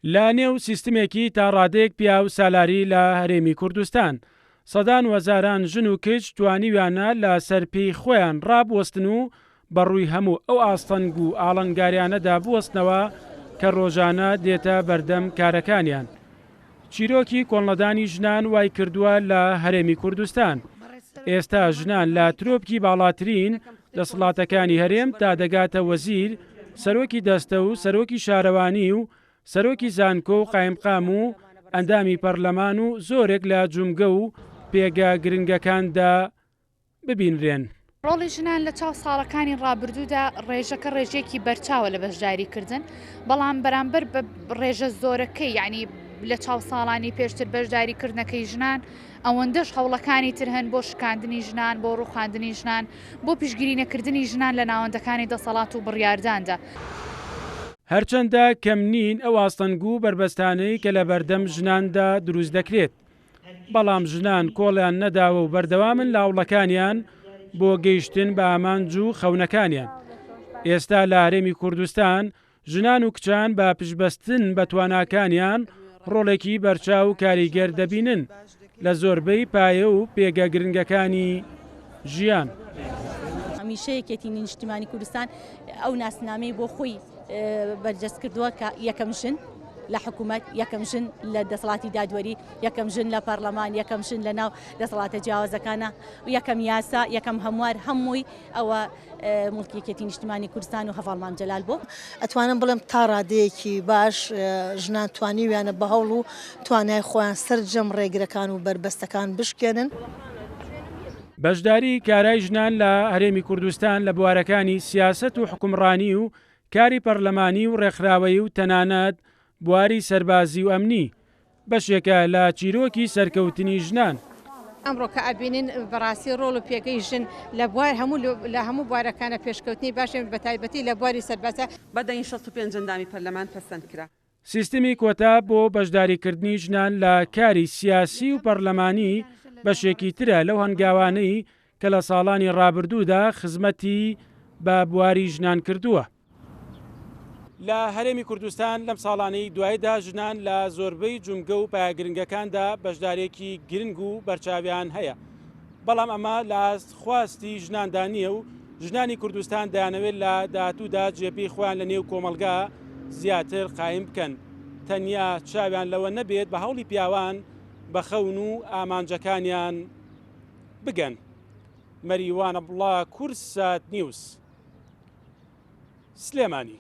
لە نێو سیستمێکی تا ڕادەیەک پیاو سالاری لە هەرێمی کوردستان، سەدان و هەزاران ژن و کچ توانیویانە لە سەر پێی خۆیان ڕابوەستن و بە ڕووی هەموو ئەو ئاستەنگ و ئاڵنگاریانەدا بوەستنەوە کە ڕۆژانە دێتە بەردەم کارەکانیان. چیرۆکی کۆڵنەدانی ژنان وای کردووە لە هەرێمی کوردستان ئێستا ژنان لە ترۆپکی باڵاترین دەسەڵاتەکانی هەرێم تا دەگاتە وەزیر، سەرۆکی دەستە و سەرۆکی شارەوانی و سەرۆکی زانکۆ و قایمقام و ئەندامی پەرلەمان و زۆرێک لە جومگە و پێگە گرنگەکاندا ببینرێن. ڕۆڵی ژنان لە چاو ساڵەکانی ڕابردوودا ڕێژەکە ڕێژەیەکی بەرچاوە لە بەشداریکردن، بەڵام بەرامبەر بە ڕێژە زۆرەکەی یعنی لە چاو ساڵانی پێشتر بەشداریکردنەکەی ژنان ئەوەندەش هەوڵەکانی تر هەن بۆ شکاندنی ژنان، بۆ ڕووخاندنی ژنان، بۆ پشتگیری نەکردنی ژنان لە ناوەندەکانی دەسەڵات و بڕیارداندا. هەرچەندە کەم نین ئەو ئاستەنگ و بەربەستانەی کە لەبەردەم ژناندا دروست دەکرێت، بەڵام ژنان کۆڵیان نەداوە و بەردەوامن لە هەوڵەکانیان بۆ گەیشتن بە ئامانج و خەونەکانیان. ئێستا لە هەرێمی کوردستان ژنان و کچان بە پشتبەستن بە تواناکانیان ڕۆڵێکی بەرچاو و کاریگەر دەبینن لە زۆربەی پایە و پێگە گرنگەکانی ژیان. هەمیشە یەکێتی نیشتیمانی کوردستان ئەو ناسنامەی بۆ خۆی بەرجەست کردووە کە یەکەم ژن لە حکوومەت، یەکەم ژن لە دەسەڵاتی دادوەری، یەکەم ژن لە پەرلەمان، یەکەم ژن لە ناو دەسەڵاتە جیاوازەکانە، یەکەم یاسا، یەکەم هەموار، هەمووی ئەوە موڵکی یەکێتی نیشتمانی کوردستان و هەڤاڵ مام جەلال بوو. ئەتوانم بڵێم تا ڕادەیەکی باش ژنان توانیویانە بە هەوڵ و توانای خۆیان سەرجەم ڕێگرەکان و بەربەستەکان بشکێنن. بەشداری کارای ژنان لە هەرێمی کوردستان لە بوارەکانی سیاسەت و حوکمڕانی و کاری پەرلەمانی و ڕێکخراوەیی و تەنانەت بواری سەربازی و ئەمنی، بەشێکە لە چیرۆکی سەرکەوتنی ژنان. ئەمڕۆ کە ئەبینین بەڕاستی ڕۆڵ و پێگەی ژن لە بوار هەموو لە هەموو بوارەکانە پێشکەوتنی باشە بەتایبەتی لە بواری سەربازە. بە دەنگی 65 ئەندامی پەرلەمان پەسەند کرا. سیستمی کۆتا بۆ بەشداریکردنی ژنان لە کاری سیاسی و پەرلەمانی بەشێکی ترە لەو هەنگاوانەی کە لە ساڵانی ڕابردوودا خزمەتی بە بواری ژنان کردووە. لە هەرێمی کوردستان لەم ساڵانەی دوایدا ژنان لە زۆربەی جومگە و پایە گرنگەکاندا بەشدارییەکی گرنگ و بەرچاویان هەیە، بەڵام ئەمە لە ئاست خواستی ژناندا نییە و ژنانی کوردستان دەیانەوێت لە داهاتوودا جێپێی خۆیان لە نێو کۆمەڵگا زیاتر قایم بکەن، تەنیا چاویان لەوە نەبێت بە هەوڵی پیاوان بە خەون و ئامانجەکانیان بگەن. مەریوان عەبدوڵا، کوردسات نیوز، سلێمانی.